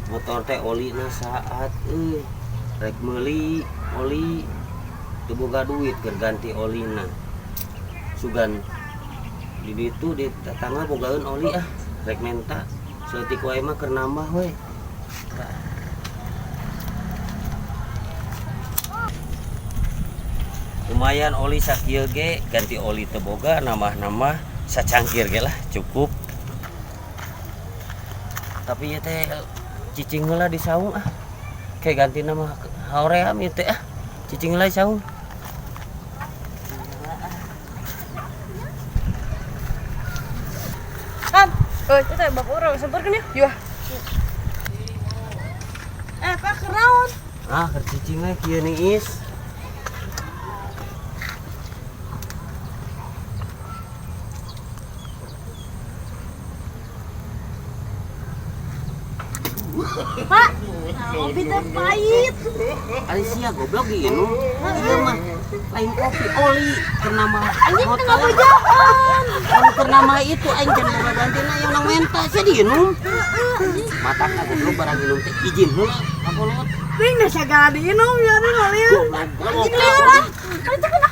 Motor teh olina saat euy. Rek meuli oli teu boga duit keur ganti olina. Sugan di ditu di tetangga bogaeun oli ah, rek menta. Saeutik wae mah keur nambah we. Lumayan oli sakieu ge, ganti oli teu boga, nambah-nambah sacangkir ge lah cukup. Tapi ieu teh cicing heula di saung ah. Kayak ganti nama hoream ieu teh ah. Cicing heula di saung. Kan, oh, itu teh bapak urang samperkeun ya. Yuh. Eh, Pak kenaon? Ah, keur cicing we kieu niis. Pak, kopi teh pahit. Ari sia goblok diinum. Ieu mah lain kopi oli keur nambah Anjing teh motor. ngabejaan. Anu keur nambah itu aing can boga gantina yang nang menta sia diinum. Matakna goblok barang inum teh izin heula ka kolot. Ting geus sagala diinum ya teh kali. Goblok. Anjing lieur ah. Kan teh kena